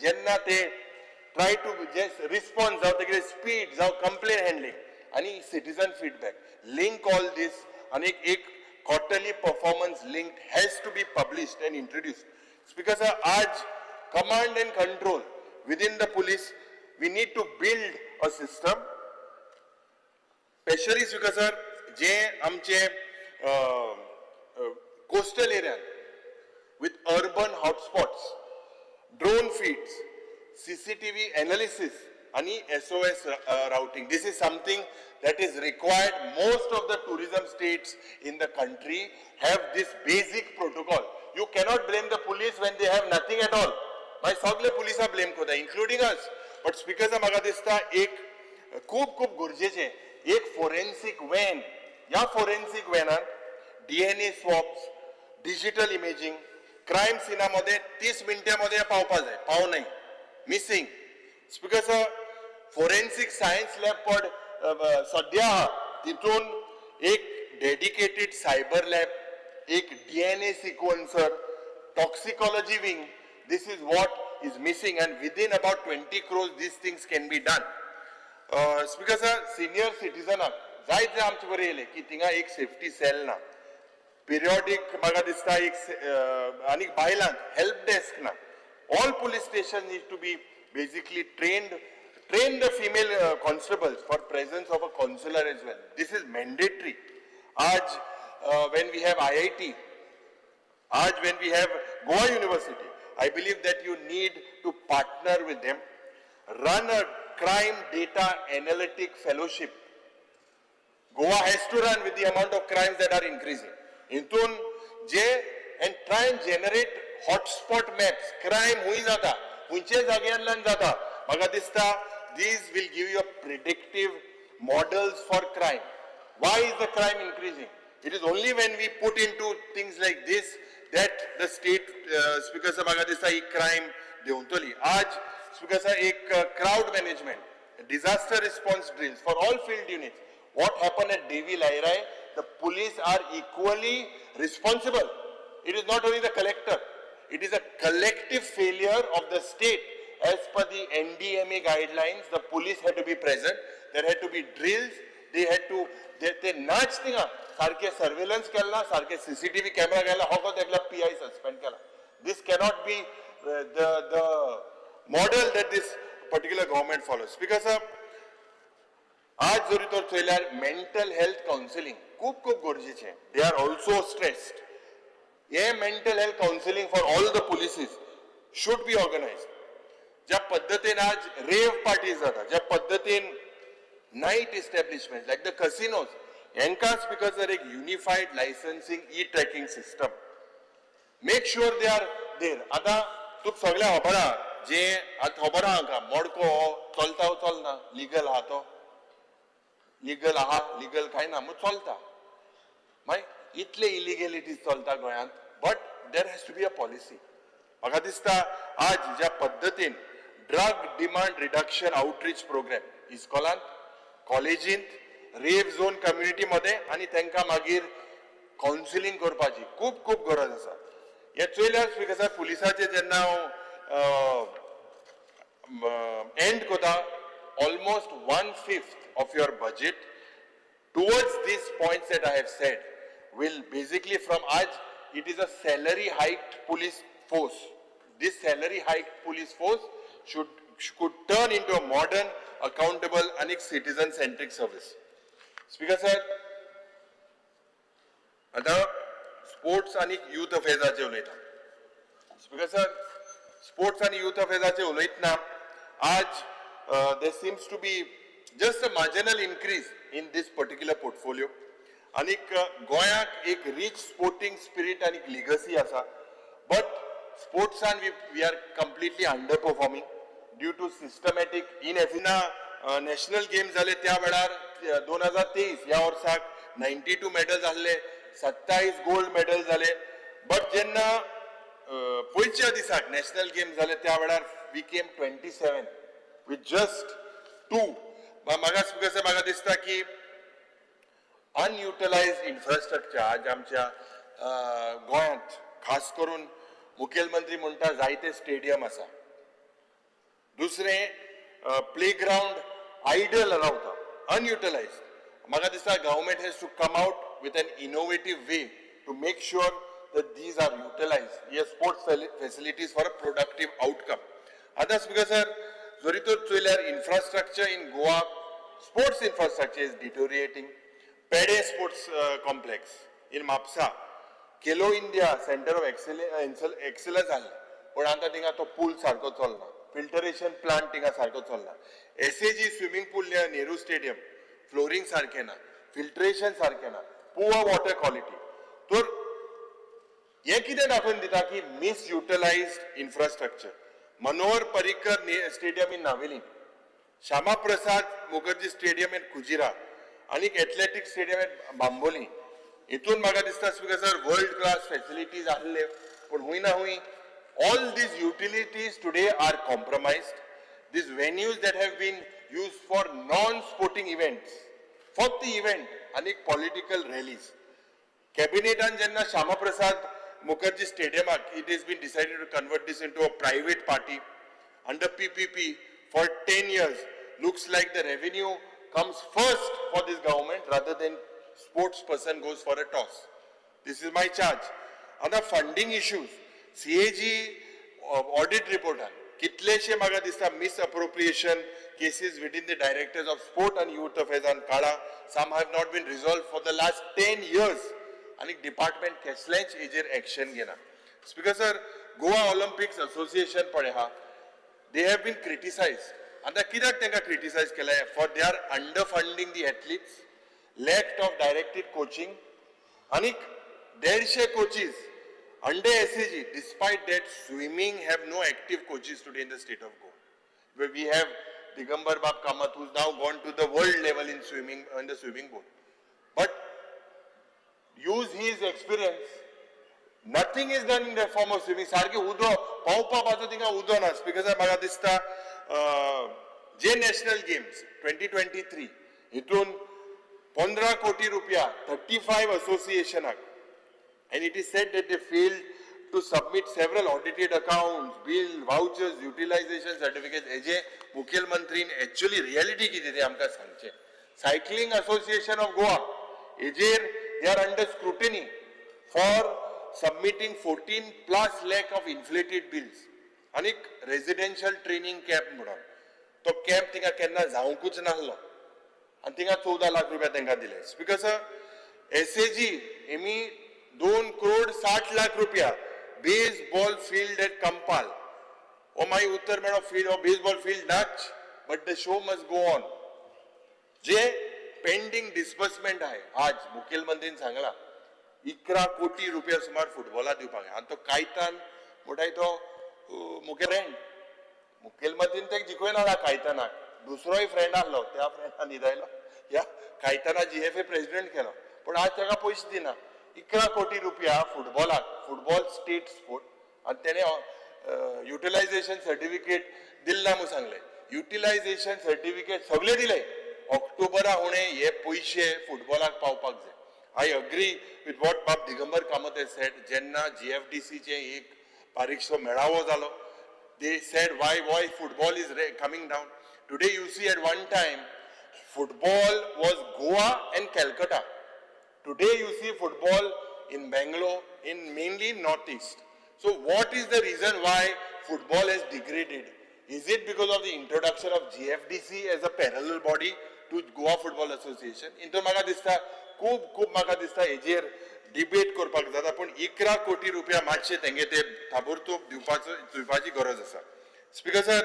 जेन्ना ते try two जे response जावं तेगे स्पीड जावं कंप्लेन हँडलिंग आनी citizen feedback, link all this आनी एक quarterly performance linked has to be published and introduced. Speaker sir, आज command and control within the police, we need to build a system. Specially, Speaker sir, जे आमचे coastal एरियान with urban hotspots, drone feeds, CCTV analysis आणि SOS routing. This is something that is required. Most of the tourism states in the country have this basic protocol. You cannot blame the police when they have nothing at all. मागीर सगळे पुलिसां blame करता, including us. But Speaker, म्हाका दिसता एक खूब खूब गरजेचें एक फोरेन्सिक वॅन. ह्या फोरेन्सिक वॅनान DNA swabs, digital imaging, crime सिना मध्ये 30 मिनटां मध्ये पावपा जाय, पाव नाही missing. Speaker sir, forensic science lab पण सध्या आहा, तितून एक डेडिकेटेड सायबर लॅब, एक DNA sequencer, toxicology wing. This is what is missing, and within about 20 crores these things can be done. Speaker sir, senior सिटीजनाक जायते आमचे बरें येयले की थिंगा एक सेफ्टी सेल ना, पिरियॉडीक म्हाका दिसता एक आनी बायलांक हेल्प डेस्क ना. All police station need to be basically train the female constables for presence of a counsellor as well. This is mandatory. आज when we have IIT, आज when we have Goa University, I believe that you need to partner with them, run a crime data analytic fellowship. Goa has to run with the amount of crimes that are increasing. हितून जे and try and generate hotspot maps. Crime हुंय जाता, खंयचे जाग्यांतल्यान जाता, म्हाका दिसता these will give you a predictive models for crime. Why is the crime increasing? It is only when we put into things like this that the state, Speaker sir, म्हाका दिसता ही crime देंवतली. आज, Speaker sir, एक crowd management, disaster response drills for all field units. What happened at Devi Lairai, the police are equally responsible. It is not only the collector, it is a collective failure of the state. As per the NDMA guidelines, the police had to be present, there had to be drills, they had to, ते नाच थिंगा सारखे surveillance केला, सारखे CCTV camera केला, हो तेकला PI suspend केला. This cannot be the model that this particular government follows. Because आज जरी तर चोयल्यार मेंटल हेल्थ कावन्सिलींग खूब खूब गरजेचें. They are also stressed. हे mental health counselling for all the polices should be organized. ज्या पद्दतीन आज रेव पार्टीज जाता, ज्या पद्दतीन night establishment like the casinos, हेंकाच because जर एक unified licensing, e tracking system, make sure they are there. आतां तुका सगळ्यांक खबर आहा, जे आतां खबर आहा हांकां मडको हो चलता चलना, लिगल आहा, तो लिगल आहा, लिगल काय ना, मग चलता. मागीर इतले इलिगेलिटीज चलता गोंयांत, but there has to be a policy. म्हाका दिसता आज ज्या पद्दतीन drug demand reduction outreach program इस्कॉलांत, कॉलेजींत, रेव झोन कम्युनिटी मध्ये आनी तांकां मागीर कावन्सिलींग करपाची खूब खूब गरज आसा. हें चोयल्यार, स्पीकर साहेब, पुलिसाचे जेन्ना हांव एंड करता, almost one fifth of your budget towards these points that I have said will basically from आज it is a salary hiked police force. This salary hiked police force should could turn into a modern, accountable and citizen centric service. Speaker sir, आता sports आनी youth अफेर्साचे उलयता. Speaker sir, sports आनी youth अफेर्साचे उलयतना आज there seems to be just a marginal increase in this particular portfolio. आनीक गोंयाक एक rich sporting spirit आनी लिगसी आसा, बट स्पोर्ट्सान we are completely under performing due to systematic inefficiency. National game जाले त्या वेळार 2023 ह्या वर्साक 92 मेडल जाल्ले, 27 गोल्ड मेडल जाले. बट जेन्ना पयच्या दिसाक नॅशनल गेम जाले, त्या वेळार we came 27 with just two. म्हाका कशें म्हाका दिसता की अनयुटिलायज इन्फ्रास्ट्रक्चर आज आमच्या गोंयांत, खास करून मुखेलमंत्री म्हणटा जायते स्टेडियम आसा. दुसरें, प्ले ग्रावंड आयडल रावता, अनयुटिलायज. म्हाका दिसता government has to come out with an innovative way to make sure that these are utilized, हे sports facilities, for a productive outcome. आतां स्पीकर सर, जरी तर चोयल्यार infrastructure in Goa, sports infrastructure is deteriorating. Pedem sports complex in Mapusa, Khelo India Centre of Excellence आहलें, पूण आतां थिंगा तो पूल सारको चलना, फिल्टरेशन प्लांट थिंगा सारको चलना. SAG swimming pool near Nehru Stadium, flooring सारकें ना, फिल्ट्रेशन सारकें ना, पुअर वॉटर क्वालिटी. तर हें कितें दाखोवन दिता की misutilized infrastructure. Manohar Parrikar Stadium in Navelim, Shyama Prasad Mukherjee Stadium in Kujira आनी एथलेटिक स्टेडियम इन बांबोली, हितून म्हाका दिसता, Speaker sir, world class facilities आहले, पूण हुंय ना हुंय all these utilities today are compromised. These venues that have been used for non sporting events, फक्त event आनी political rallies. कॅबिनेटान जेन्ना श्यामाप्रसाद मुखर्जी स्टेडियमाक it is been decided to convert this into a private party under PPP for 10 years, looks like the revenue comes first for this government rather than sports person goes for a toss. This is my charge. आतां funding issues, CAG audit रिपोर्टान कितलेशे म्हाका दिसता misappropriation cases within the directors of sport and youth अफेर्सान काडा. Some have not been resolved for the last 10 years आनी department कसलेंच हेजेर action घेना. Speaker sir, Goa Olympics association पळय आहा, they have been criticized. आतां कित्याक तांकां क्रिटिसायज केलें? For they are under funding the athletes, lack of directed coaching आनी 150 coaches under SAG. Despite that, swimming have no active coaches today in the state of Goa, where we have Digambar Bab Kamat, who's now gone to the world level in swimming, in the swimming board. But use his experience. Nothing is done in the form of swimming. सारकें उदो पावपाचो थिंगा उदो ना. Speaker साहेब, म्हाका दिसता जे national games 2023 हितून 15 कोटी रुपया 35 असोसिएशनाक, and it is said that they failed to submit several audited accounts, bill, vouchers, utilization certificates. हेजे मुखेलमंत्रीन actually reality कितें तें आमकां सांगचें. सायकलिंग असोसिएशन ऑफ गोवा हेजेर they are under scrutiny for submitting 14 plus lakh of inflated bills. आनी residential training camp म्हणून तो camp थिंगा केन्ना जावंकूच नासलो आनी थिंगा 14 लाख रुपया तांकां दिले. Speaker sir, S A 2 crore 60 lakh रुपया बेस बॉल फिल्ड एट कंपाल. हो मागीर उत्तर मेळो फील्ड, हो बेसबॉल फील्ड नाच, but the show must go on. J pending disbursement आहे, आज मुखेलमंत्रीन सांगला 11 कोटी रुपया सुमार फुटबॉला दिवपाक जाय. आनी तो कायतान म्हणटाय तो मुखेल फ्रेंड, मुखेलमंत्रीन तेका जिखयना कायतानाक. दुसरोय फ्रेंड आहलो, त्या फ्रेंडान न्हिदायलो, ह्या कायताना जीएफए प्रेसिडेंट केलो, पूण आज ताका पयशे दिना. 11 कोटी रुपया फुटबॉलाक, फुटबॉल स्टेट स्पोर्ट, आनी तेणे युटिलायझेशन सर्टिफिकेट दिल्ला म्हूण सांगलें. युटिलायझेशन सर्टिफिकेट सगळे दिले ऑक्टोबरा उणे, हे पयशे फुटबॉलाक पावपाक जाय. I agree with what बाब दिगंबर कामत said. जेन्ना जीएफडीसीचे एक बारीकसो मेळावो जालो, they said why football is coming down. Today you see, at one time football was Goa and Calcutta. Today you see football in Bangalore, in mainly Northeast. So what is the reason why football has degraded? Is it because of the introduction of GFDC as a parallel body to Goa Football Association? इंतून म्हाका दिसता खूब खूब म्हाका दिसता हेजेर debate करपाक जाता, पूण 11 कोटी रुपया मातशे तेंगे ते ताबडतोब दिवपाचो दिवपाची गरज आसा. Speaker sir,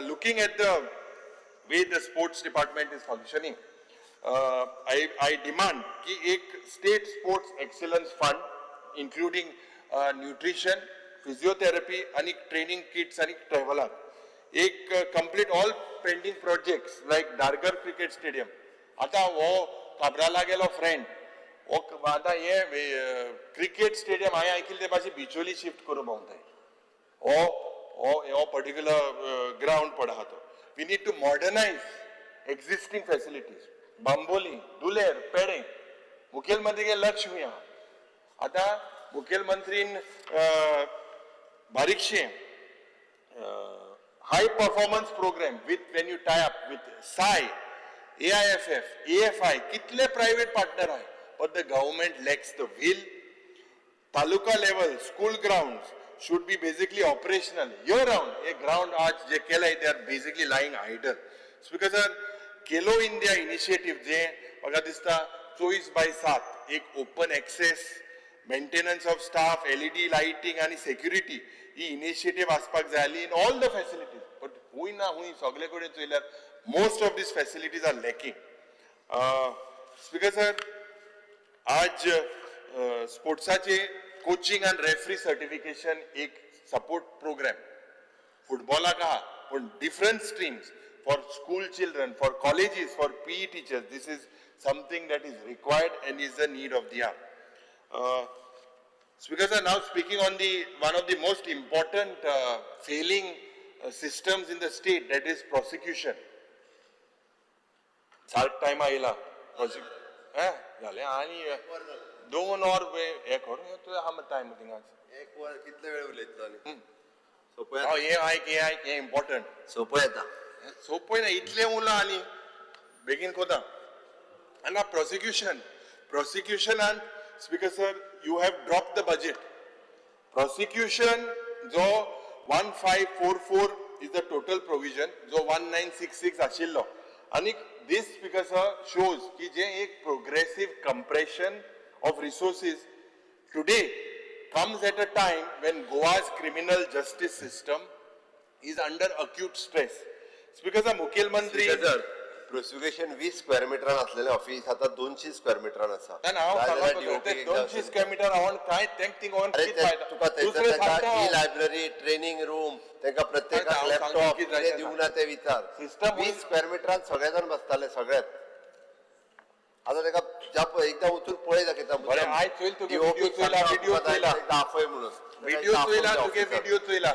looking at the way the sports department is functioning, I demand की एक state sports excellence fund, including nutrition, physiotherapy आणि ट्रेनिंग किट्स आणि ट्रॅव्हलाक, एक complete all pending projects like Dhargal cricket stadium. आता हो काब्राला गेलो फ्रेंड, हो आतां हे क्रिकेट स्टेडियम हांवें आयकिल्लें ते भाशेन बिचोली शिफ्ट करूं भोंवताय. हो हो हो पर्टिक्युलर ग्राउंड पड आहा तो we need to modernize existing facilities. Bambolim, Duler, Pedem, मुखेलमंत्री लक्ष खंय आहा? आतां मुखेलमंत्रीन बारीकशें High performance program with when you tie up with SAI, AIFF, AFI, कितले प्रायव्हेट पार्टनर आहे, but the government lacks the will. Taluka level school ground should be basically operational year round. हे ground आज जे केलंय, they are basically lying idle. Speaker sir, Khelo India initiative जे म्हाका दिसता 24/7 एक open access, maintenance of staff, LED lighting आनी security ही initiative आसपाक जाय आसली in all the facilities, but हुंय ना हुंय सगळे कडेन चोयल्यार most of these facilities are lacking. Speaker sir, आज स्पोर्ट्साचे कोचिंग आनी रेफरी सर्टिफिकेशन एक सपोर्ट प्रोग्राम फुटबॉलाक आहा, पूण different streams for school children, for colleges, for PE teachers, this is something that is required and is the need of the hour. Speaker sir, now speaking on the one of the most important failing systems in the state, that is prosecution. सारक टायमा येयला. जालें आनी 2 वर हें करून तुवें आहा time थिंगाच. एक वर कितले वेळ उलयतलो आनी सोपय. हांव हें आयक, हें आयक, हें इम्पॉर्टंट. सोपय येता. सोपय ना, इतलें उरलां आनी बेगीन कोता. आनी prosecution, प्रोसिक्युशनान, speaker sir, you have drop the budget. Prosecution जो 1544 is the total provision, जो 1966 आशिल्लो. आनी दीस, स्पीकर सर, शोज की जे एक progressive compression of resources today comes at a time when Goa's criminal justice system is under acute stress. Speaker sir, मुखेलमंत्री sir, prosecution 20 square मिटरान असलेले office आता 200 square मिटरान आसा. ना, हांव जाय जाल्यार सांगपाक DOP सोदता, एकदा 200 स्क्वेअर मिटर हांव काय तेंक थिंग अरे कितें ते फायदा? तुका दुसरें थंयसर सांगता तांकां हांव. ई लायब्ररी, ट्रेनिंग रूम, तांकां प्रत्येकाक हांव सांगता लॅपटॉप कितें कितें जाय दिवंक ना ते विचार. System 20 square मिटरान सगळे जाण बसताले सगळ्यात. आता ताका ज्या एकदा वचून पळय दाखयता. बरें, आयज चोयल तुगे video चोयला, video चोयला. आपय म्हणून. व्हिडिओ चोयला तुगे, व्हिडिओ चोयला.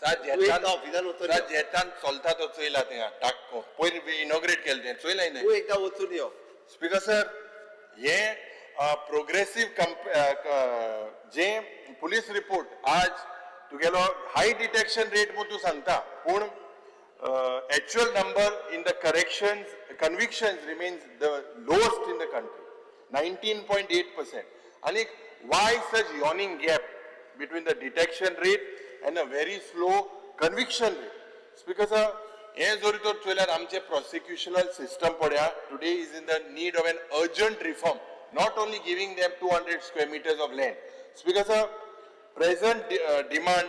तूं एकदा ऑफिसान वचून यो. झेतान चलता तो चोयला थिंगा टाक पयर इनॉग्रेट केलें तें चोयलाय न्हय? तूं एकदा वचून यो. स्पीकर सर, हे प्रोग्रेसीव जे पुलीस रिपोर्ट आज तुगेलो हाय डिटेक्शन रेट म्हूण तूं सांगता, पूण actual number in the correction conviction remains the lowest in the country, 19.8%. आनी why such yawning gap between the detection rate and a very slow conviction rate? Speaker sir, हें जरी तर चोयल्यार आमचें प्रोसिक्युशनल सिस्टम पळया, today is in the need of an urgent reform, not only giving them 200 square meters of land. Speaker sir, present demand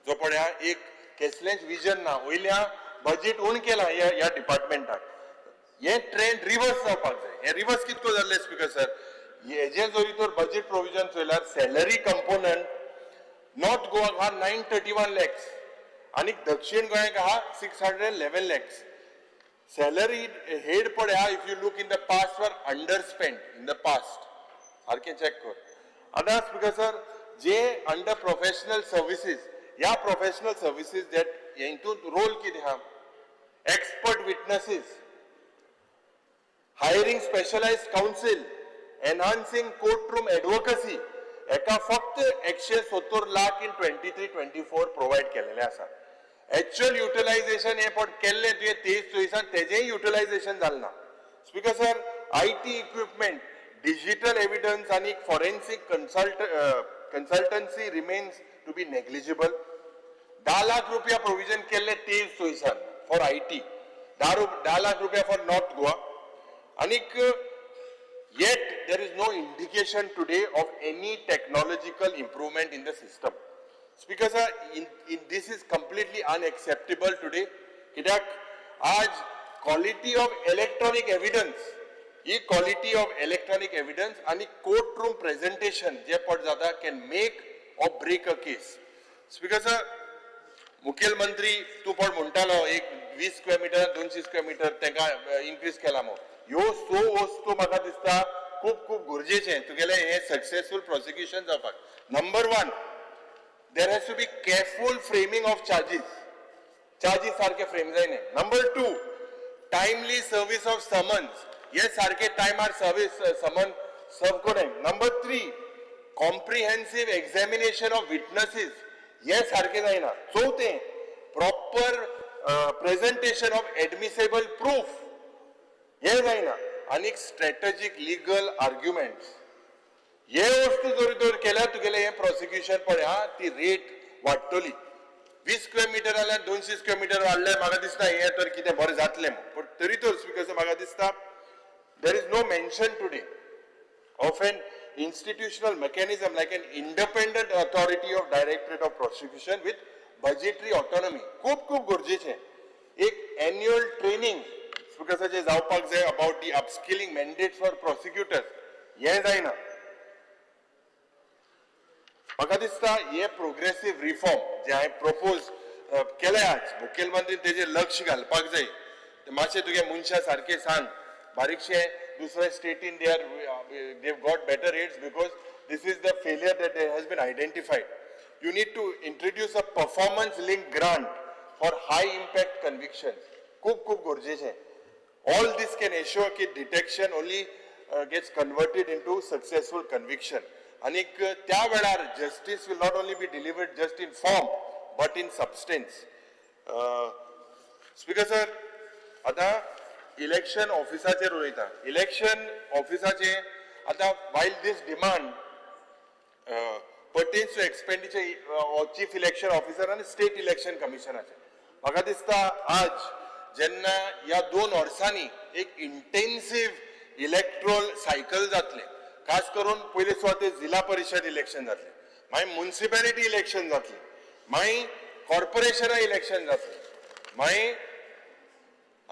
जो पळया, एक कसलेंच vision ना. वयल्या बजेट उण केला ह्या डिपार्टमेंटाक. हे ट्रेंड रिवर्स जावपाक जाय. हे रिवर्स कितको जाल्लें, स्पीकर सर? हेजे जरी तर बजेट प्रोविजन चोयल्यार सॅलरी कंपोनंट नॉर्थ गोवाक आहा 931 लॅक्स आनी दक्षिण गोंयाक आहा 611 लॅक्स. सॅलरी हेड पळया, if you look in the past, were under spend in the past. सारकें चॅक कर. आतां स्पीकर सर, जे अंडर प्रोफेशनल सर्विसीस, ह्या प्रोफेशनल सर्विसीस that हितून रोल कितें आहा? Expert witnesses, hiring specialized counsel, enhancing courtroom advocacy, एका फक्त 170 लाख in 23-24 provide केलेले आसा. एक्च्युअल युटिलायझेशन हे पण केल्ले तुवें 23-24 तेजेय युटिलायझेशन जालें ना. Speaker sir, IT equipment, digital evidence आनी forensic consultancy remains to be negligible. 10 lakh रुपया प्रोविजन केल्ले 23-24 फॉर IT, 10 lakh रुपया फॉर नॉर्थ गोवा. आनीक yet there is no indication today of any technological improvement in the system. Speaker sir, in this is completely unacceptable today. कित्याक आज quality of electronic evidence, he quality of electronic evidence आनी court room presentation जे पट जाता can make or break a case. Speaker sir, मुखेलमंत्री तूं पण म्हणटालो एक 20 स्क्वेअर मिटर, 200 स्क्वेअर मिटर तांकां इन्क्रीज केला म्हूण. ह्यो स वस्तू म्हाका दिसता खूब खूब गरजेचें तुगेलें हें सक्सेसफूल प्रोसिक्युशन जावपाक. Number one, there has to be careful framing of charges. Charges सारखे फ्रेम जायना. Number two, timely service of summons. हे सारखे टायमार सर्वीस समन सर्व करूं. Number three, comprehensive examination of witnesses. हे सारखे जायना. चवथें, Proper presentation of admissible proof हे जायना आनीक स्ट्रॅटजीक लिगल आर्ग्युमेंट्स हे वस्तू जर तर केल्यार तुगेलें हें प्रोसिक्युशन पळय हा ती रेट वाडटली. 20 स्क्वेअर मिटर जाल्यार 200 स्क्वेअर मिटर वाडल्यार म्हाका दिसता हें तर कितें बरें जातलें म्हूण. पूण तरी तर स्पीकर म्हाका दिसता there is no mention today of an institutional mechanism like an independent authority of Directorate of Prosecution with budgetary autonomy. खूब खूब गरजेचें एक एन्युअल ट्रेनिंग स्पिकर्साचें जावपाक जाय about the upskilling mandates for prosecutors, हें जायना. म्हाका दिसता हे प्रोग्रेसीव रिफॉर्म जे हांवें प्रपोज केले आज, मुखेलमंत्रीन तेजेर लक्ष घालपाक जाय. ते मातशें तुगे मनशां सारकें सांग बारीकशें. दुसऱ्या स्टेटीन they got better rates because this is the failure that has been identified. You need to introduce a performance link grant for high impact conviction. खूब खूब गरजेचें. All this can assure की detection only gets converted into successful conviction आनीक त्या वेळार justice will not only be delivered just in form but in substance. Speaker sir, आतां election ऑफिसाचेर उलयता. Election ऑफिसाचे आतां while this demand pertains to expenditure of chief election officer आनी state election कमिशनाचे, म्हाका दिसता आज जेन्ना ह्या 2 वर्सांनी एक इंटेन्सीव इलेक्ट्रोल सायकल जातलें, खास करून पयले सुवातेर जिल्हा परिशद इलेक्शन जातलें, मागीर मुन्सिपेलिटी इलेक्शन जातलें, मागीर कॉर्पोरेशना इलेक्शन जातलें, मागीर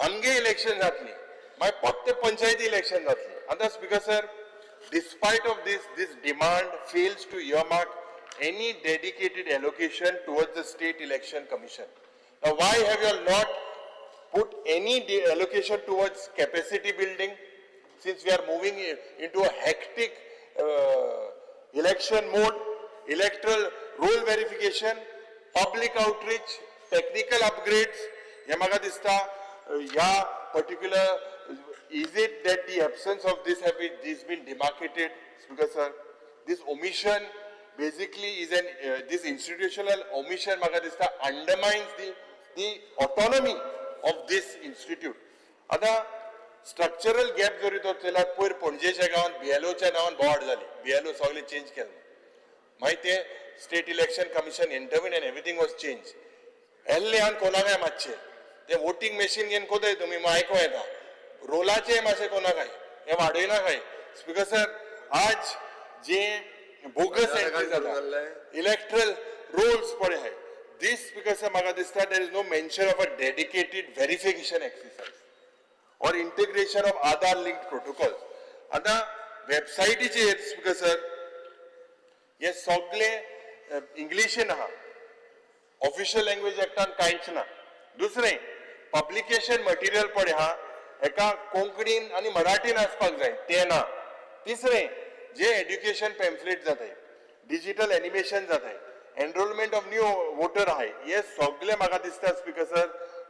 आमगे इलेक्शन जातली, मागीर फक्त पंचायती इलेक्शन जातली. आतां speaker sir, despite of this, this demand fails to earmark any dedicated allocation towards the State Election Commission. Now, why have you all not put any allocation towards capacity building, since we are moving into a hectic election mode, electoral roll verification, public outreach, technical upgrades? हे म्हाका दिसता ह्या particular, is it that the absence of this have been this been demarcated? Speaker sir, this omission basically is an this institutional omission म्हाका दिसता undermines the autonomy of this institute. आतां structural gap जरी तर चोयल्यार, पयर पणजेच्या गांवांत बीएलओच्या नांवान बोवाळ जाली. बीएलओ सगळे चेंज केले, मागीर ते State Election Commission intervene and everything was change. येल्ले आनी कोणाकाय मातशें ते वोटींग मशीन घेवन कोताय तुमी आयको येता. रोलाचे मातशें कोणाकाय हे वाडयना काय. स्पीकर सर, आज जे बोगस एंट्री जाता इलेक्ट्रल रोल्स पळय आहाय, दीस स्पीकर सर, म्हाका दिसता there is no mention of a dedicated verification exercise or integration of Aadhaar linked protocols. आतां वेबसायटीचेर, स्पीकर सर, हे सगळे इंग्लिशीन आहा, ऑफिशियल लँग्वेज एक्टान कांयच ना. दुसरें, पब्लिकेशन मटेरियल पळय आहा, हेका कोंकणीन आनी मराठीन आसपाक जाय, तें ना. तिसरें, जे एड्युकेशन पॅम्फलेट जाताय, डिजिटल एनिमेशन जाताय, एनरोलमेंट ऑफ न्यू वोटर आहाय, हे सगळे म्हाका दिसता स्पीकर सर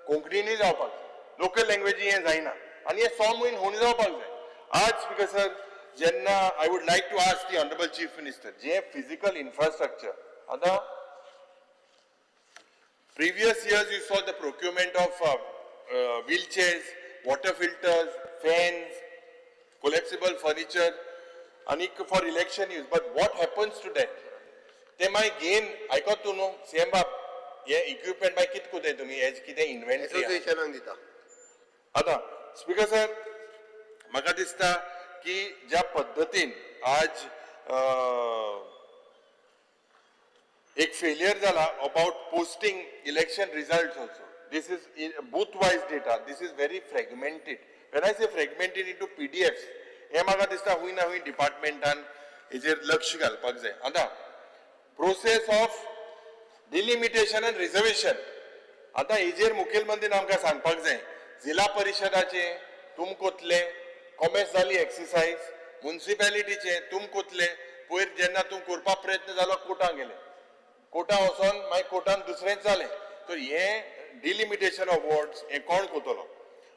कोंकणीनूय जावपाक जाय. लोकल लँग्वेजी हें जायना आनी हे 6 म्हयने होवन जावपाक जाय. आज स्पीकर सर, जेन्ना I would like to ask the Honourable Chief Minister, J physical infrastructure आतां previous years you saw the procurement of wheelchairs, water filters, fans, collapsible furniture, and for election use. But what happens to that? ते मागीर घेन आयकत तूं न्हू CM बाब, हे equipment मागीर कितें कोताय तुमी? हेज कितें इन्व्हेंटरी? एसोसिएशनाक दिता. आतां स्पीकर सर, म्हाका दिसता की ज्या पद्दतीन आज एक फेलियर जाला about posting election result also, this is booth wise data, this is very fragmented. When I say fragmented, into PDF. हें म्हाका दिसता खूंय ना खूंय डिपार्टमेंटान हेजेर लक्ष घालपाक जाय. आतां process of delimitation and reservation, आतां हेजेर मुखेलमंत्रीन आमकां सांगपाक जाय. जिल्हा परिशदाचे तुम कोतले, कॉमेस जाली एक्सरसाइज. मुन्सिपेलिटीचे तुम कोतले. पयर जेन्ना तूं करपाक प्रयत्न जालो, कोर्टान गेले, कोर्टान वचोन मागीर कोर्टान दुसरेंच जालें. तर हें डिलिमिटेशन ऑफ वॉर्ड्स हें कोण कोतलो?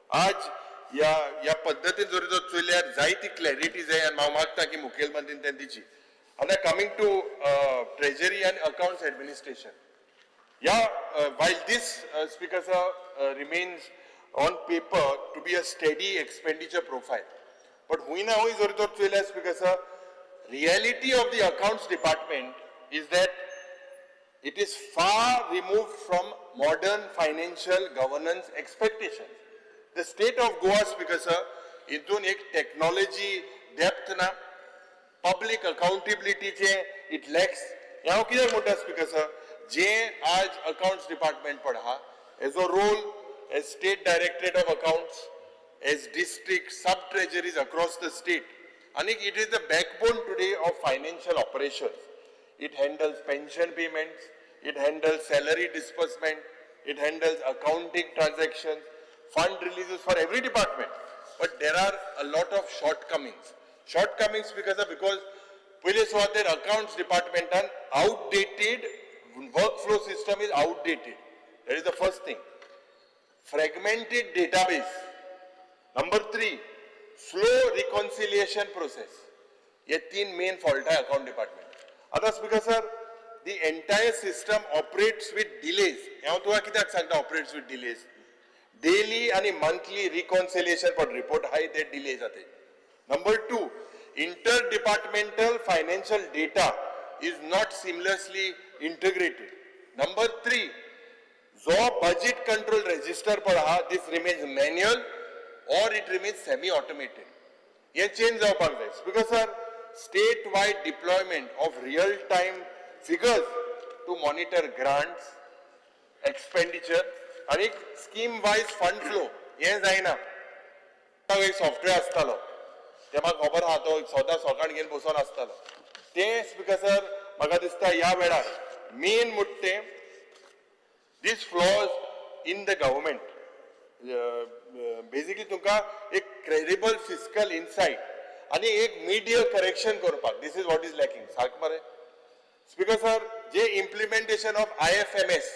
आज ह्या पद्दतीन जर जर चोयल्यार जायती क्लॅरिटी जाय आनी हांव मागता की मुखेलमंत्रीन तें दिची. आतां coming to treasury and accounts administration, ह्या While this, Speaker sir, remains on paper to be a steady expenditure profile, but हुंय ना हुंय जर तर चोयल्यार, Speaker sir, reality of the accounts department is that it is far removed from modern financial governance expectations. The state of Goa, Speaker sir, हितून एक technology depth ना, public अकाउंटेबिलिटीचे it lakhs. हें हांव कित्याक म्हणटा, स्पीकर सर, जे आज अकाउंट्स डिपार्टमेंट पड आहा, as a role as State Directorate of Accounts, as district sub treasuries across the state आनी it is the backbone today of financial operations. It handles pension payments, it handles salary disbursement, it handles accounting transactions, fund releases for every department. But there are a lot of shortcomings. Shortcomings because पयले सुवातेर accounts departmentan outdated workflow system is outdated. That is the first thing. Fragmented database. Number three, slow reconciliation process. हे तीन main fault आहे account department. आता, Speaker sir, the entire system operates with delays. हांव तुका कित्याक सांगता operates with delays? Daily आणि monthly reconciliation पण रिपोर्ट आहाय ते डिले जाते. Number two, inter departmental financial data is not seamlessly integrated. Number three, जो बजेट कंट्रोल रजिस्टर पण आहा, this remains manual or it remains semi automated. हे change जावपाक जाय. Speaker sir, state wide deployment of real time figures to monitor grants, expenditure आनी scheme wise fund flow हें जायना. एक सॉफ्टवेअर आसतालो, ते म्हाका खबर आहा, तो सदां सकाळ घेवन बसोन आसतालो ते. स्पीकर सर, म्हाका दिसता ह्या वेळार मेन म्हणटा तें this flaws in the government basically तुमकां एक क्रेडिबल फिस्कल इनसायट आनी एक मिड-इयर करेक्शन करपाक, this is what is lacking. सारकें मरे, स्पीकर सर? जे इम्प्लिमेंटेशन ऑफ आयएफएमएस,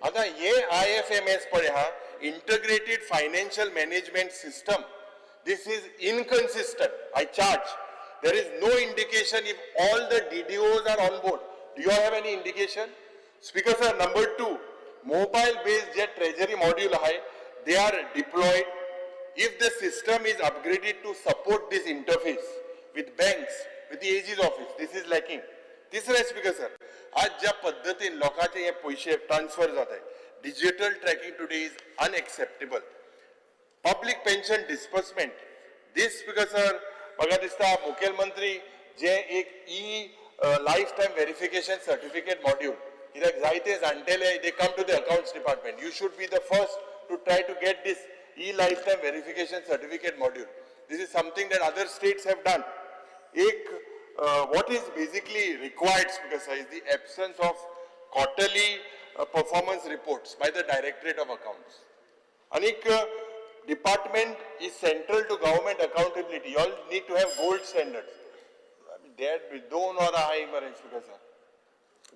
आतां हे आयएफएमएस पळय हा, Integrated Financial Management System, this is inconsistent. I charge there is no indication if all the DDOs are on board. Do you have any indication, Speaker sir? Number two, mobile based J treasury module आहे, they are deployed. If the system is upgraded to support this interface with banks, with the AG's office, this is lacking. तिसरें, speaker sir, आज ज्या पद्दतीन लोकांचे हे पयशे transfer जाताय, digital tracking today is unacceptable. Public pension disbursement, this, Speaker sir, म्हाका दिसता मुखेलमंत्री जे एक e life time verification certificate module, कित्याक जायते जाणटेले, they come to the accounts department. You should be the first to try to get this e life time verification certificate module. This is something that other states have done. एक what is basically required, Speaker sir, is the absence of quarterly performance reports by the Directorate of Accounts. Anik department is central to government accountability. You all need to have gold standards. I mean, there दोन वरां आहाय मरे, Speaker sir.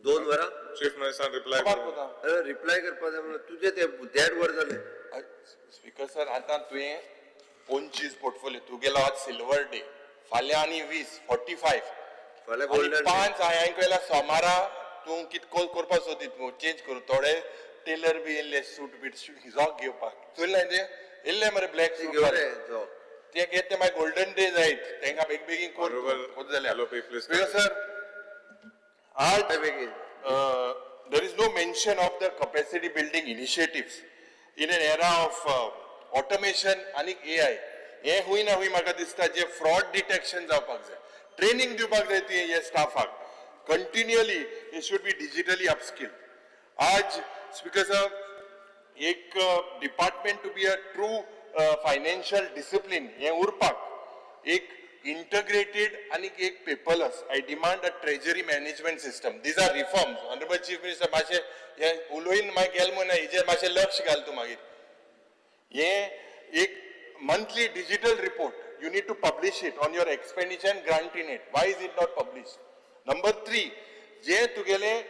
दोन वरां. Chief minister reply. काबार कोता. अरे, reply करपा जाय म्हणून तुजे ते देड वर जाले. स्पीकर सर, आतां तुवें 25 पोर्टफोलिओ तुगेलो, आज सिल्वर डे, फाल्यां आनी 20, 45. फाल्यां आनी गोल्डन. पांच हांवें केल्या. सोमारा तूं कित करपाक सोदीत तूं चेंज करूं. थोडे टेलर बी येयल्ले सूट बीट जॉक घेवपाक. चोयलें ते येयल्ले मरे ब्लॅक सूट. घेवन रे जो. ते घेत ते मागीर गोल्डन डे जायत, तांकां बेगीन बेगीन कर. Honorable कोत जाल्यार. LOP, please. Sir, आज बेगीन. There is no mention of the capacity building initiatives in an era of automation आणि AI. हे हुंय ना हुंय म्हाका दिसता जे फ्रॉड डिटेक्शन जावपाक जाय, ट्रेनिंग दिवपाक जाय तुवें हे स्टाफाक continually. He should be digitally upskill. आज, स्पीकर साहेब, एक department to be a true financial discipline हें उरपाक एक इंटग्रेटेड आणि एक paperless, I demand a treasury management system. These are reforms. Honourable Chief Minister, मातशें हें उलोवन मागीर गेल म्हणून हेजेर मातशें लक्ष घाल तूं. मागीर हे एक monthly digital report, you need to publish it on your expenditure and grant in aid. Why is it not publish? Number three, जे तुगेले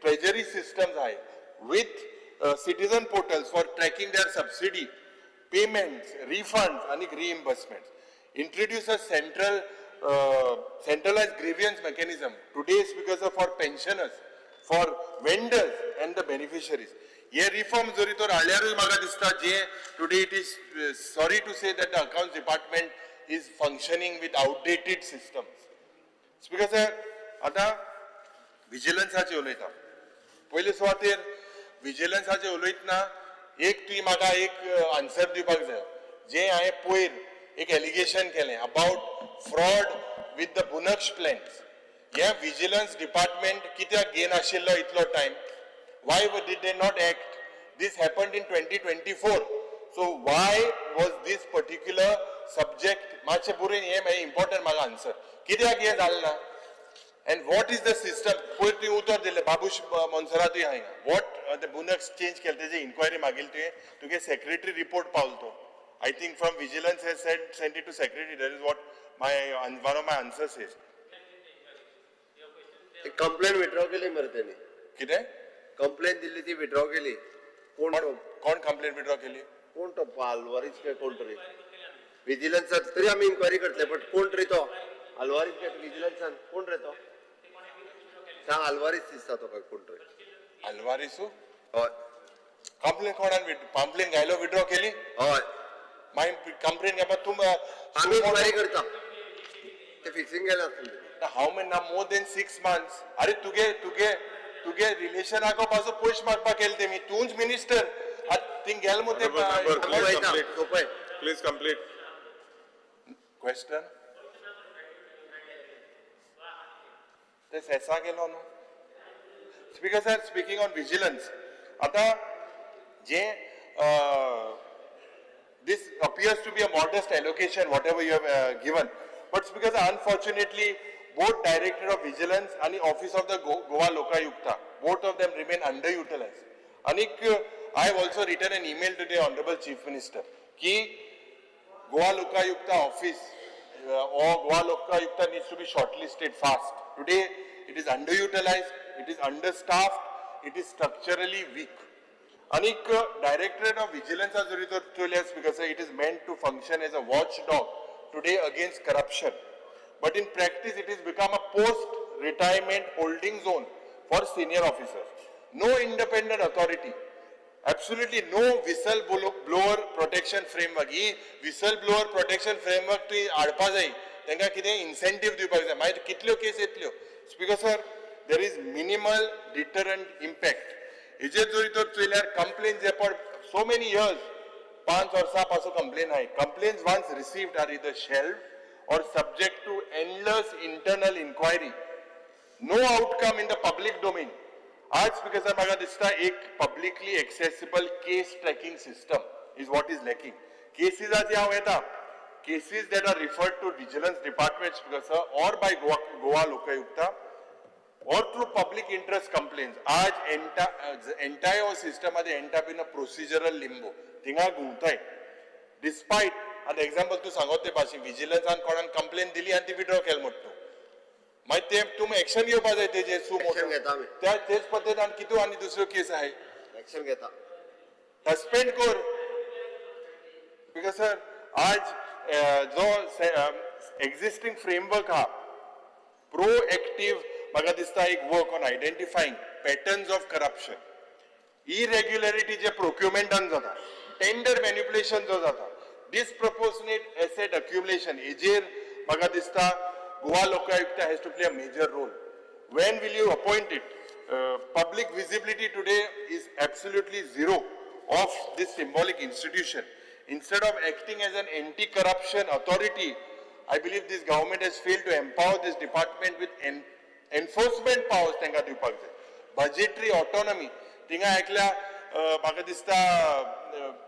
ट्रेजरी सिस्टम्स आहे with citizen portals for tracking their subsidy payments, refunds आणि reimbursement. Introduce a centralized grievance mechanism. Today is because of for pensioners, for vendors and the beneficiaries. हे reform जरी तर हाडल्यारूय म्हाका दिसता जे today it is sorry to say that the account department is functioning with outdated systems. Speaker sir, आतां विजिलन्साचेर उलयता. पयले सुवातेर विजिलन्साचेर उलयतना एक तुवें म्हाका एक आन्सर दिवपाक जाय. जें हांवें पयर एक एलिगेशन केलें about fraud with the Bunaksh plans, हें विजिलन्स डिपार्टमेंट कित्याक घेयनाशिल्लो इतलो time? Why did they not act? This happened in 2024. So why was this particular subject मातशें बरोवन हें मागीर इम्पॉर्टंट म्हाका आन्सर कित्याक हें जालें ना and what is the system? पयर तुवें उतर दिलें बाबूश मोन्सेरातूय आहा हिंगा. What the बुनक्स चेंज केलें तेजी इन्क्वायरी मागिल्ली तुवें, तुगे सेक्रेटरी रिपोर्ट पावलो तो. I think from vigilance has sent it to secretary. That is what my one of my answers is. Complain withdraw केली मरे त्यांनी. कितें? कंप्लेन दिल्ली ती विड्रॉ केली. कोण तो? कोण कंप्लेन विड्रॉ केली? कोण तो आल्वारीस काय कोण तरी विजिलन्सान. तरी आमी इन्क्वायरी करतले, बट कोण तरी तो आल्वारीस काय विजिलन्सान कोण रे तो सांग. आल्वारीस दिसता तो काय कोण तरी. अल्वारिसू? हय. कंप्लेन कोणान कंप्लेन घायलो विड्रॉ केली? हय. मागीर कंप्लेन घेवपाक तूं आमी इन्क्वायरी करता, ते फिक्सिंग केलें आसतलें. How many ना, मोर देन 6 मंथ्स. अरे, तुगे तुगे तुगे रिलेशनाको पासून पयशे मागपाक गेले तेमी. तूंच मिनिस्टर थिंग गेल मु ते. Honorable member, आमी please वयता complete. सोपय. Please complete. Question ते सेसा गेलो न्हू. Speaker sir, speaking on vigilance, आतां जे this appears to be a modest allocation, whatever you have given. But because unfortunately, both Director of Vigilance and the Office of the Goa Lokayukta, both of them remain underutilized. Anik, I have also written an email to the Honorable Chief Minister ki Goa Lokayukta office or Goa Lokayukta needs to be shortlisted fast. Today, it is underutilized, it is understaffed, it is structurally weak. Anik Directorate of Vigilance has जरी तर because it is meant to function as a watchdog today against corruption. But in practice, it has become a post-retirement holding zone for senior officers. No independent authority. Absolutely no whistle blower protection framework. He whistle blower protection framework तुवें हाडपा जाय. तांकां कितें incentive दिवपाक जाय, मागीर कितल्यो केस येतल्यो. Speaker sir, there is minimal deterrent impact. हेजेर जरी तर चोयल्यार कंप्लेन जे for so many years, 5 वर्सां पासून कंप्लेन आहाय. Complains once received are either shelved or subject to endless internal inquiry, no outcome in the public domain. आज speaker साहेब, म्हाका दिसता एक publicly accessible case tracking system is what is lacking. केसीजाचे हांव येता. Cases that are referred to vigilance department, Speaker sir, or by Goa Lokayukta or through public interest complaints, आज entire सिस्टमामध्ये end up in a procedural limbo. थिंगा घुंवताय. डिस्पायट आतां example तूं सांगत ते भाशेन विजिलन्सान कोणान complain दिली आनी ती विड्रॉ केली म्हणटा तूं, मागीर ते तुमी एक्शन घेवपा जाय तेजेर सु Action घेता आमी. त्या तेच पद्दतीन आनी कितू आनी दुसऱ्यो केस आहाय. एक्शन घेता. सस्पेंड कर. Because sir, आज जो एक्झिस्टिंग फ्रेमवर्क हा प्रोएक्टिव्ह म्हाका दिसता एक work on identifying patterns of corruption, irregularity जे प्रोक्युमेंटान जाता, टेंडर मॅन्युपुलेशन जो जाता, डिसप्रपोर्शनेट एसेट अक्युमुलेशन, हेजेर म्हाका दिसता Goa Lokayukta has to play a major role. When will you appoint it? Public visibility today is absolutely zero of this symbolic institution. Instead of acting as an anti-corruption authority, I believe this government has failed to empower this department with enforcement powers. तांकां दिवपाक जाय budgetary autonomy. थिंगा एकल्या म्हाका दिसता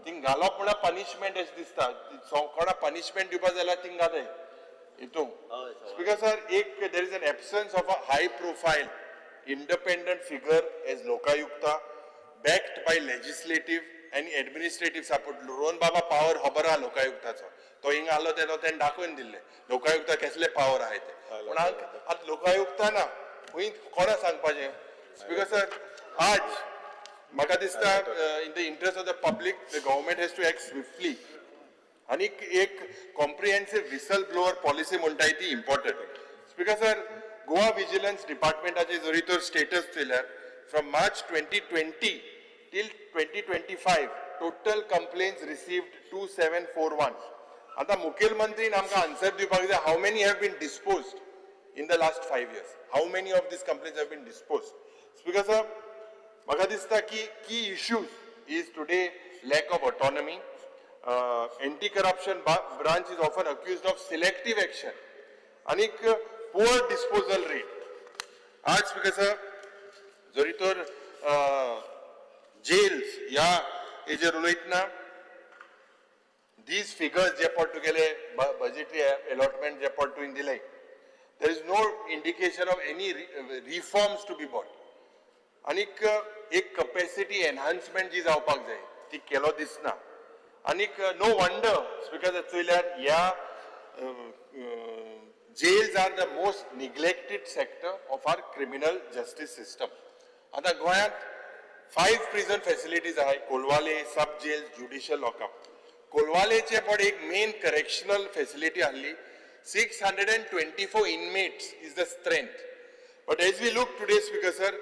thing घालप म्हळ्यार punishment अशें दिसता. कोणा पनिशमेंट दिवपा जाल्यार थिंग घालय हितून. हय. स्पीकर सर, एक there is an absence of a high profile independent figure as Lokayukta, backed by legislative and administrative support. Rohan Baba power खबर आहा लोकायुक्ताचो. तो हिंगा आलो तेन्ना तेणें दाखोवन दिल्लें लोकायुक्ता कसले पावर आहाय ते. पूण आतां लोकायुक्ता ना खंय, कोणा सांगपाचें? स्पीकर सर, आज म्हाका दिसता in the interest of the public, the government has to act swiftly. आनी एक कॉम्प्रिहेन्सिव विसल ब्लोअर पॉलिसी म्हणटाय ती important. Speaker sir, Goa vigilance डिपार्टमेंटाचे जरी तर स्टेटस चोयल्यार from March 2020 till 2025 total complaints received 2741. आतां मुखेलमंत्रीन आमकां आन्सर दिवपाक जाय, how many have been disposed in the last 5 years? How many of these complaints have been disposed? Speaker sir, म्हाका दिसता की key issues is today lack of autonomy. Anti corruption branch is often accused of selective action आनीक poor disposal rate. आज, speaker sir, जरी तर gels ह्या हेजेर उलयतना these figures जे पड तुगेले बजेटरी अलॉटमेंट जे पड तुवें दिले, there is no indication of any reforms to be brought. आनीक एक कपॅसिटी एनहान्समेंट जी जावपाक जाय ती केलो दिसना. आनीक नो वंडर, स्पीकर, चोयल्यार ह्या jails are the most neglected sector of our criminal justice system. आतां गोंयांत फायव प्रिजन फॅसिलिटीज आहाय: कोलवाले सब जेल, ज्युडिशियल लॉकअप. कोलवालेचे पण एक मेन करेक्शनल फॅसिलिटी आहली. 624 inmates is the strength, but as we look today, Speaker sir,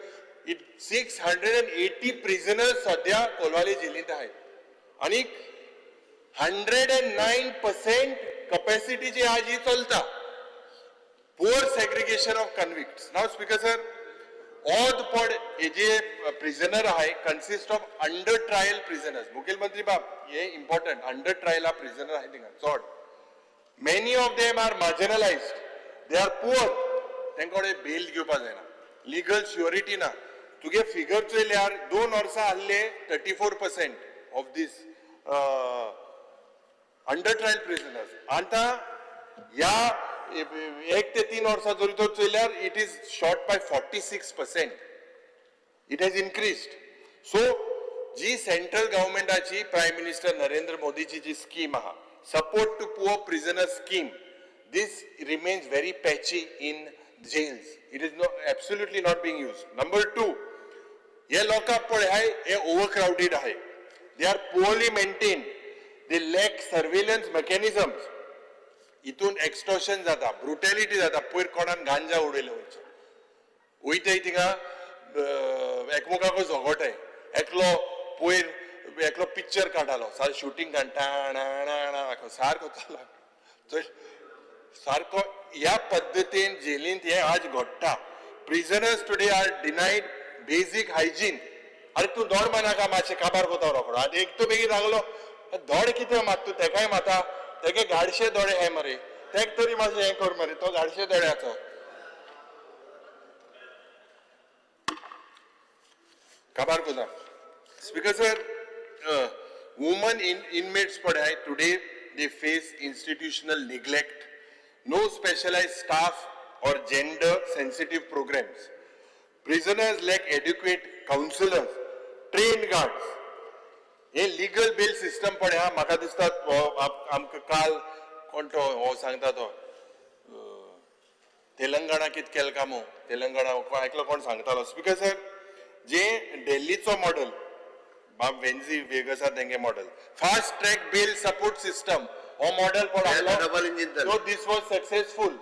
it 680 prisoners सध्या कोलवाले जेलींत आहेत आणि 109% capacity जी आज ही चलता. Poor segregation of convicts. Now, Speaker sir, odd पड हे जे प्रिझनर आहे consist of under trial prisoners. मुखेलमंत्री बाब, हे इम्पॉर्टंट. अंडर ट्रायल हा प्रिझनर आहे थिंगा चड. Many of them are marginalized, they are poor. तांकां कडेन बेल घेवपाक जायना, लिगल शुअरिटी ना. तुगे फिगर चोयल्यार 2 वर्सां आहले 34% of these under trial prisoners. आतां ह्या 1 ते 3 वर्सां जरी तर चोयल्यार it is shot by 46%, it has increased. So ji central गव्हर्मेंटाची, prime minister Narendra मोदीची ji scheme आहा, support to poor prisoner scheme, this remains very patchy in jails. It is no absolutely not being used. Number two, हे लोकांक पळय हाय हे over crowded आहे, they are poorly maintained, they lack surveillance mechanisms. हितून extortion जाता, ब्रुटॅलिटी जाता. पयर कोणान गांजा उडयले वयचे वयताय थिंगा एकमेकाक झगोटाय. एकलो पयर एकलो पिक्चर काडटालो, सारको शुटींग काडटा, सारको चला चल सारको. ह्या पद्दतीन जेलींत हें आज घडटा. Prisoners today are denied basic hygiene. अरे, तूं दोड मारनाका, मातशें काबार कोता रोकडो. आनी एक तो बेगीन लागलो, दोड कितें मात तूं तेकाय माता. तेगे गाडशे दोळे हे मरे, तेक तरी मातशें हें कर मरे, तो गाडशे दोळ्याचो काबार कोता. Speaker sir, women in inmates पळय, today they face institutional neglect, no specialized staff or gender sensitive programs. Prisoners lack adequate counselors, trained guards. हे लिगल बेल सिस्टम पळय हा, म्हाका दिसता आमकां काल कोण तो हो सांगता तो तेलंगणा कित केलें कामो तेलंगणा एकलो कोण सांगतालो. स्पीकर सर, जे दिल्लीचो मॉडल, बाब वेन्झी वेगसा तेंगे model, fast track bail support system, हो मॉडल पण डबल इंजिन जालें. So this was successful,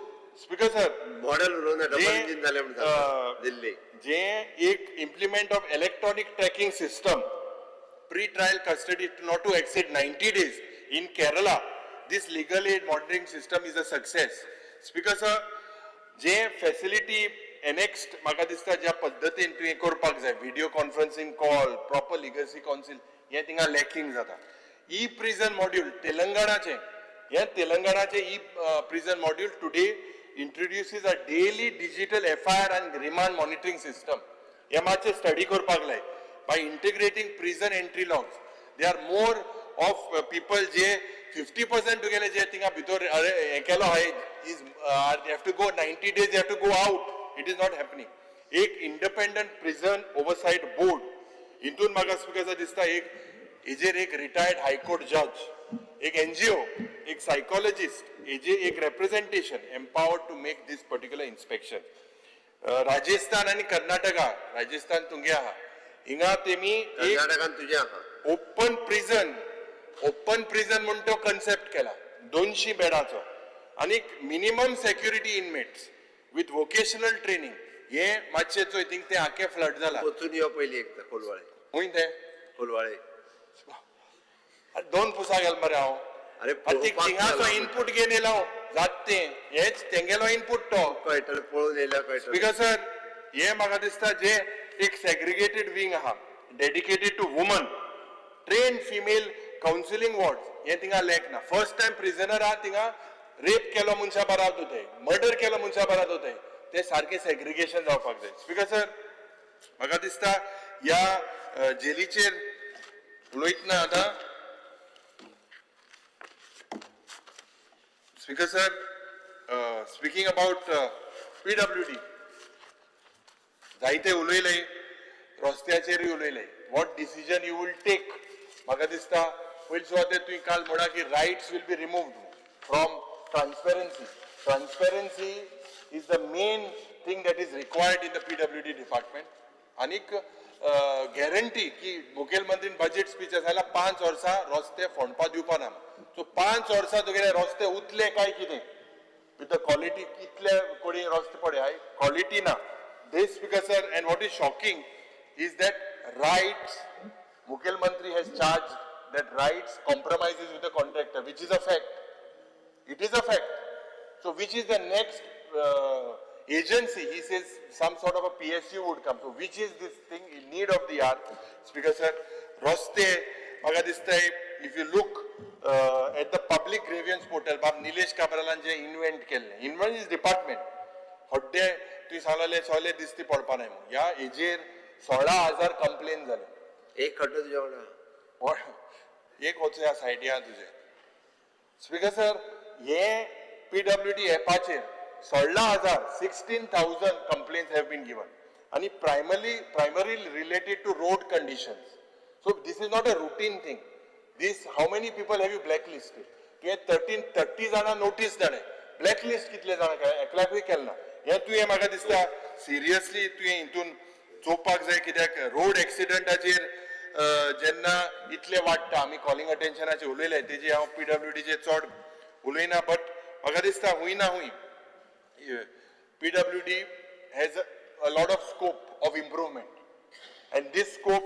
Speaker sir. Model उलोवना, डबल इंजिन जालें म्हणून सांगता दिल्ली. जे एक implement of electronic tracking system, pre trial custody not to exceed 90 days in Kerala, this legal aid monitoring system is a success. Speaker sir, J facility annexed म्हाका दिसता ज्या पद्दतीन तुवें करपाक जाय, video conferencing call, proper legacy council, हें थिंगा lacking जाता. ई प्रिजन मॉड्यूल तेलंगणाचें, हें तेलंगणाचें e prison module today introduces a daily digital FIR and remand monitoring system. हे मातशें स्टडी करपाक लाय. By integrating prison entry logs, they are more of people J 50% तुगेले जे थिंगा भितर हें केलो आहाय is have to go 90 days, have to go out. It is not happening. एक इंडिपेंडंट प्रिझन ओवरसायट बोर्ड हितून म्हाका स्पीकर दिसता एक हेजेर एक रिटायर्ड हायकोर्ट जज, एक एनजीओ, एक सायकोलॉजिस्ट हेजे एक representation empowered to make this particular inspection. Rajasthan आनी कर्नाटका, राजस्थान तुमगे आहा, हिंगा तेमी एक कर्नाटकान तुजें आहा. ओपन प्रिझन, ओपन प्रिझन म्हूण तो कन्सेप्ट केला 200 बेडाचो आनी minimum security inmates with vocational training. हे मातशें चोय, थिंग तें आखे फ्लड जाला. वचून यो पयलीं एकदां कोलवाळे. खूंय तें? कोलवाळे. आनी दोन पुसा गेल मरे हांव. अरे आनी ती पळोवपाक थिंगाचो गेला. इनपूट घेवन येयला हांव, जात तें हेच तेंगेलो इनपूट तो. कळटलें, पळोवन येयल्यार कळटलें. स्पीकर सर, हे म्हाका दिसता जे एक सेग्रिगेटेड विंग आहा dedicated to woman, trained female counselling ward, हे थिंगा लॅक ना. फर्स्ट टायम प्रिजनर आहा थिंगा, रेप केलो मनशा बराबर जाताय, मर्डर केलो मनशा बराबर जाताय, ते सारकें सेग्रिगेशन जावपाक जाय. स्पीकर सर, म्हाका दिसता ह्या जेलीचेर उलयतना आतां speaker sir, speaking about PWD, जायते उलयले, रस्त्याचेरूय उलयले. What decision you will take? म्हाका दिसता पयले सुवातेर तुवें काल म्हणा की rights will be removed from transparency. Transparency is the main thing that is required in the PWD department. आनीक गॅरंटी की मुखेलमंत्रीन बजेट स्पीच जाल्यार 5 वर्सां रस्ते फोंडपा दिवपा ना. सो 5 वर्सां तुगेले रस्ते उरले काय कितें विथ the quality? कितले कोणी रस्ते पळय क्वॉलिटी ना. This, speaker sir, and what is shocking is that RITES मुखेलमंत्री has charged that RITES compromises with the contractor, which is a fact. It is a fact. So which is the next agency? He says some sort of a PSU would come. So which is this thing in need of the hour? Speaker sir, रस्ते म्हाका दिसता, if you look at the public grievance portal, बाब निलेश काब्रालान जे invent केल्लें, invent is department, हड्डे तुवें सांगलें सोले दिसती पडपा नाय म्हणून. ह्या हेजेर 16,000 कंप्लेन जाले. एक खड्डो तुज्या वांगडा. एक वचूया सायडी आहा तुजे. स्पीकर सर, हे पीडब्ल्यू डी एपाचेर 16,000, 16,000 complaints have been given आनी primary related to road conditions. So this is not a routine thing. This, how many people have you black listed? तुवें 1330 जाणां नोटीस धाडले, ब्लॅक लिस्ट कितले जाणां केले? एकल्याकूय केलें ना. हें तुवें म्हाका दिसता सिरियसली तुवें हितून चोवपाक जाय, कित्याक रोड एक्सिडंटाचेर जेन्ना इतले वाडटा, आमी कॉलिंग अटेन्शनाचेर उलयले, तेजी हांव पीडब्ल्यूडीचेर चड उलयना, बट म्हाका दिसता हूंय ना हूंय PWD has a lot of scope of improvement. And this scope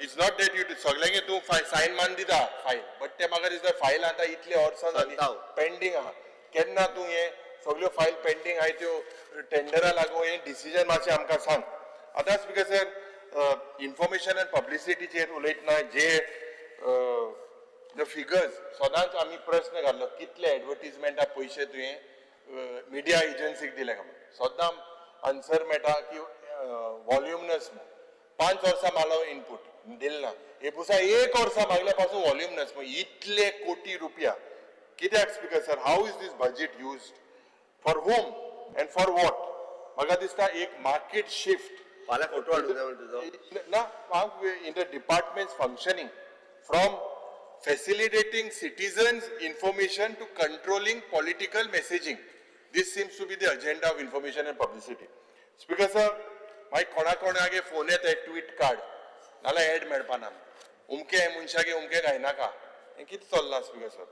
is not that you सगल्यांक तूं सायन मान दिता फायल, बट ते म्हाका दिसता फायल आतां इतले वर्सां जाली सांगता हांव. पेंडींग आहा. केन्ना तूं हे सगल्यो फायल पेंडींग आहाय त्यो टेंडरा लागून हे डिसिजन मातशें आमकां सांग. आतां स्पीकर सर, इन्फॉर्मेशन अँड पब्लिसिटीचेर उलयतना जे the figures, सदांच आमी प्रश्न घाल्लो कितले एडवर्टीजमेंटा पयशे तुवें मिडिया एजन्सीक दिले काय म्हणून. सदां आन्सर मेळटा की वॉल्युमनस. 5 वर्सां मागलो इनपूट दिल ना, हे पुसा एक वर्सा मागल्या पासून वॉल्युमनस. इतले कोटी रुपया कित्याक? Speaker sir, how is this budget used, for whom and for what? म्हाका दिसता एक मार्केट शिफ्ट फाल्यां फोटो हाडूं जाय म्हणटा तुजो. ना in the department's functioning, from facilitating citizens information to controlling political messaging. This seems to be the agenda of information and publicity. Speaker sir, मागीर कोणा कोणागे फोन येता, ट्वीट काड नाल्यार एड मेळपा ना, उमके मनशागे उमके घायनाका. हें कितें चल्लां? स्पीकर सर,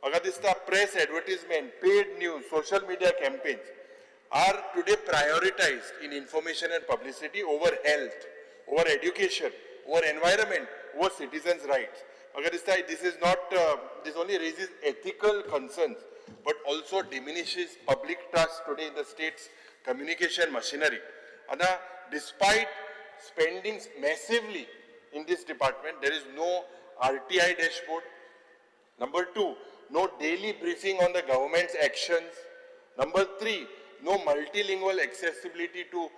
म्हाका दिसता press advertisement, paid news, social media campaigns are today prioritized in information and publicity over health, over education, over environment, over citizens' rights. म्हाका दिसता this is not, this only raises ethical concerns, but also diminishes public trust today in the state's communication machinery. आतां despite spending massively in this department, there is no RTI dashboard. Number two, no daily briefing on the government's actions. Number three, no multilingual accessibility to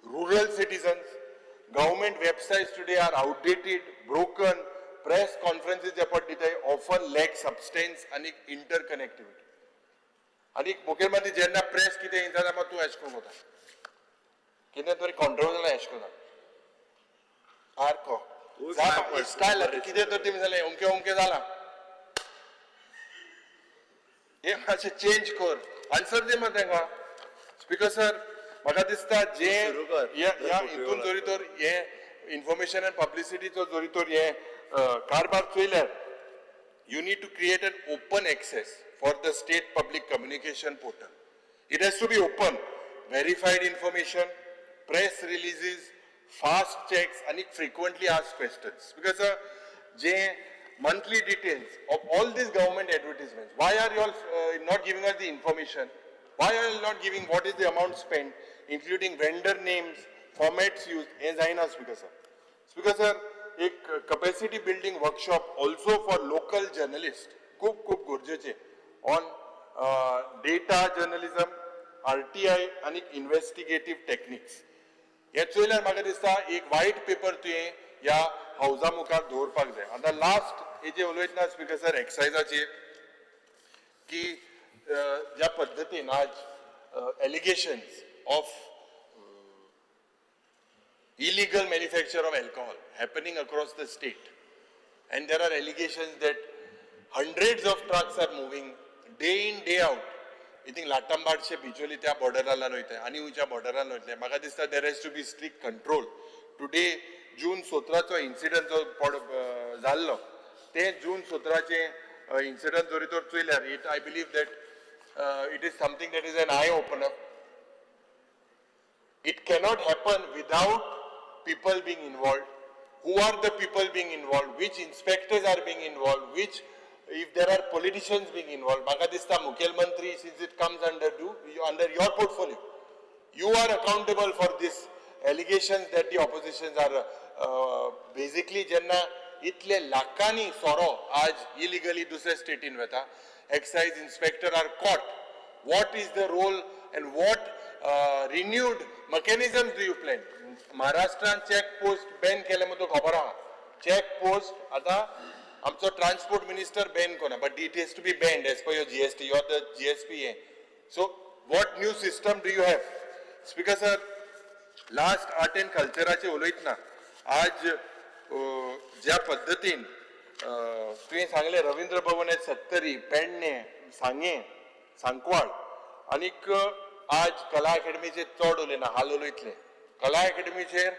rural citizens. Government websites today are outdated, broken. Press conferences जे पडटा दिताय often lack substance आणि interconnectivity. आणि मुखेलमंत्री जेन्ना press कितें येता जाल्यार तूं एश करून वता, कितें तरी कॉन्ट्रोवर्सल एश करून सारको तूं स्टायल कितें तर तुमी जालें अमकें अमकें जालां, हे मातशें चेंज कर, आन्सर दी मरे तांकां. स्पीकर सर, म्हाका दिसता जे सुरू कर. ह्या हितून जरी तर हे इन्फॉर्मेशन अँड पब्लिसिटीचो जरी तर हे कारभार चोयल्यार, you need to create an open access for the state public communication portal. It has to be open, verified information, press releases, fast checks आनी frequently asked questions. Because J monthly details of all these government advertisements, why are you all not giving us the information? Why are you not giving what is the amount spent, including vendor names, formats used? हें जायना, speaker sir. Speaker sir, एक capacity building workshop also for local journalist खूब खूब गरजेचें on data journalism, RTI आनी इन्व्हेस्टिगेटीव techniques. हे चोयल्यार म्हाका दिसता एक वायट पेपर तुवें ह्या हावजा मुखार दवरपाक जाय. आतां लास्ट हेजे उलयतना, स्पीकर सर, एक्सायजाचेर की ज्या पद्दतीन आज allegations of illegal manufacture of alcohol happening across the state, and there are allegations that hundreds of trucks are moving day in, day out. I think लाटांबाडशे Bicholim त्या बॉर्डरान वयता आनी खंयच्या बॉर्डरान वयतले. म्हाका दिसता there has to be strict control. Today June 17चो incident जो जाल्लो, ते जून 17चे इन्सिडंट जरी तर चोयल्यार, it I believe that it is something that is an eye opener. It cannot happen without people being involved. Who are the people being involved? Which inspectors are being involved? Which, if there are politicians being involved? म्हाका दिसता मुखेलमंत्री, since it comes under your portfolio, you are accountable for this allegations that the oppositions are basically. जेन्ना इतले लाखांनी सोरो आज illegally दुसऱ्या स्टेटीन वता, excise inspector are caught, what is the role and what renewed mechanisms do you plan? महाराष्ट्रान check post Ben केले म्हण तुका खबर आहा. चेक पोस्ट आतां आमचो ट्रान्सपोर्ट मिनिस्टर बॅन कोना, but it has to be banned as per your GST, your the GSP hey. So what new system do you have? Speaker sir, last art and कल्चराचे उलयतना आज ज्या पद्दतीन तुवें सांगलें, रवींद्र भवन हे सत्तरी, पेडणे, सांगें, सांकवाळ आनीक आज कला अकॅडमीचेर चड उलयना, हाल उलयतले. कला अकॅडमीचेर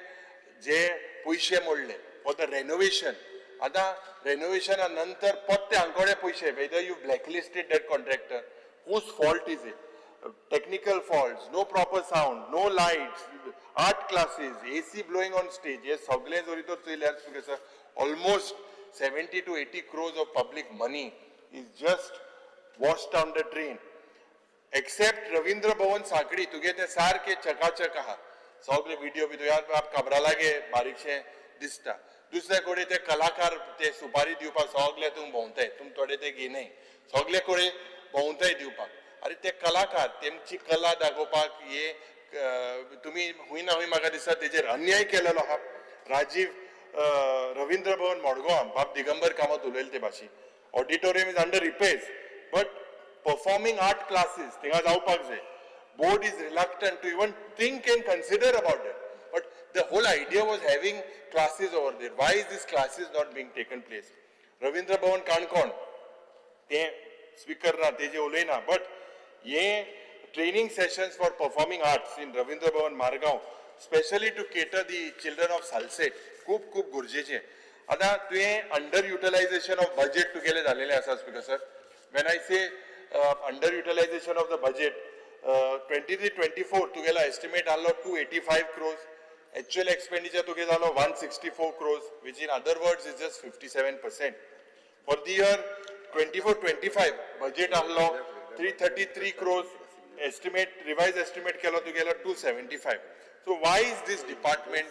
जे पयशे मोडले फॉर the renovation, आतां रेनोवेशना नंतर परते आंकोडे पयशे, whether you blacklisted that contractor, whose fault is it? Technical faults, no proper sound, no lights, art classes, AC blowing on stage, हे सगळे जरी तर चोयल्यार almost 70 to 80 crores of public money is just washed down the drain. Except Ravindra Bhavan Sanquelim, तुगे ते सारके चकाचक आहा, सगळे विडियो बी तुज्या काब्रालागे बारीकशें दिसता. दुसऱ्या कडेन ते कलाकार ते सुपारी दिवपाक सगळे तूं भोंवताय, तुम थोडे ते घेयनाय, सगळे कडेन भोंवताय दिवपाक. आरे, ते कलाकार तेमची कला दाखोवपाक हे तुमी हुंय ना हुंय म्हाका दिसता तेजेर अन्याय केलेलो आहा. राजीव रवींद्र भवन मडगांव, बाब दिगंबर कामत उलयले ते भाशेन, auditorium is under repairs, but performing art classes थिंगा जावपाक जाय. Board is reluctant to even think and consider about it, but the whole idea was having classes over there. Why is this classes not being taken place? Ravindra Bhavan Canacona, ते speaker ना, तेजे उलयना, but हे training sessions for performing arts in Ravindra Bhavan Margao, specially to cater the children of Salcete, खूब खूब गरजेचें. आतां तुवें अंडर युटिलायझेशन ऑफ बजेट तुगेलें जालेलें आसा. Speaker sir, when I say under utilization of the budget, 23-24 तुगेलो estimate आहलो 285 crores, actual expenditure तुगे जालो 164 crores, which in other words is just 57%. For the year 24-25 budget आहलो 333 crores, estimate, revise estimate केलो तुगेलो 275. So why is this department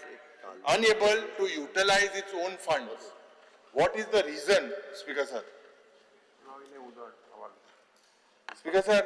unable to utilize its own funds? What is the reason, Speaker sir? Speaker sir,